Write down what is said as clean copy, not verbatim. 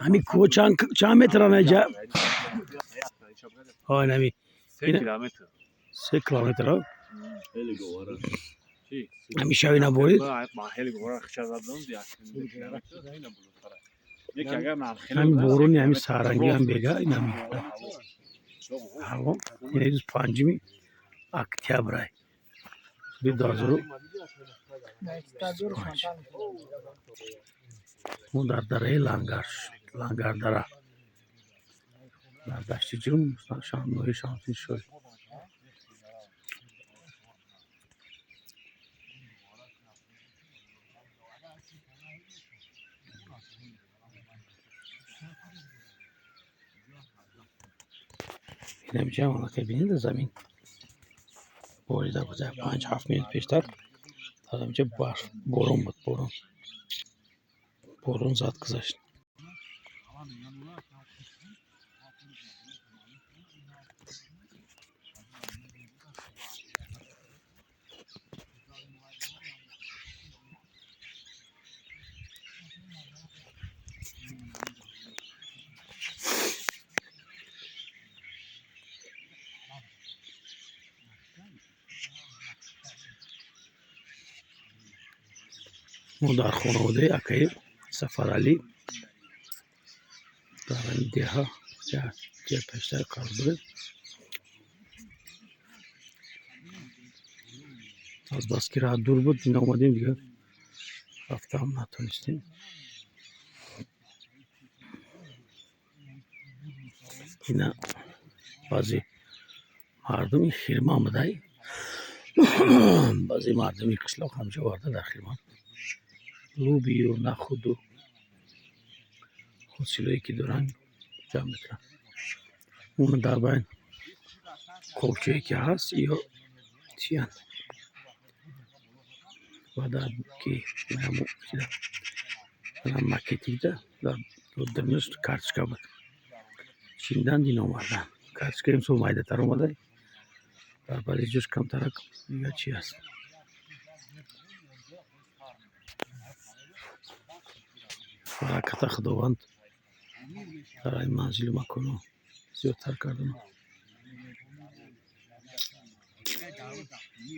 Ҳамин кӯҳ чанд метран аҷа? Ҳо, инами 3 километр. 3 километр. Ҳамин шави наборид. Ҳамин борони, ҳамин сарангӣ ҳам бега, инами ҳаво. Ин рӯз 5-уми октябрай, соли 2025. Мо дар дараи Лангар, Лангардара, дар дашти Ҷум, ноҳияи Шамсиддин Шоҳин. Инамҷа аллакай бинед, замин борида буд. 5-7 минут пештар дар ҳамҷа барф, борон буд, борон, борон зад, гузашт. Мо дар хонаводаи акаи Сафаралӣ дар ҳамин деҳа ҷа пештар қарор дорем. Азбаски раҳ дур буд, ина омадем, дига рафтаам натонистем. Ина баъзе мардуми хирман будай, баъзе мардуми қишлоқ ҳамҷо оварда, дар хирман лӯбию нахуду ҳосилое ки доранд, ҷамъ мекунанд. Уна дар байн ковчое ки ҳаст ё чиянд ва дар ки макетида дар дарунаш карточка буд, чиндан, дин овардан. Карточка имсол майдатар омада, дар баъзе ҷош камтарак. Дигар чи аст? Бараката Худованд дар ин манзилу маконо зиёдтар кардана.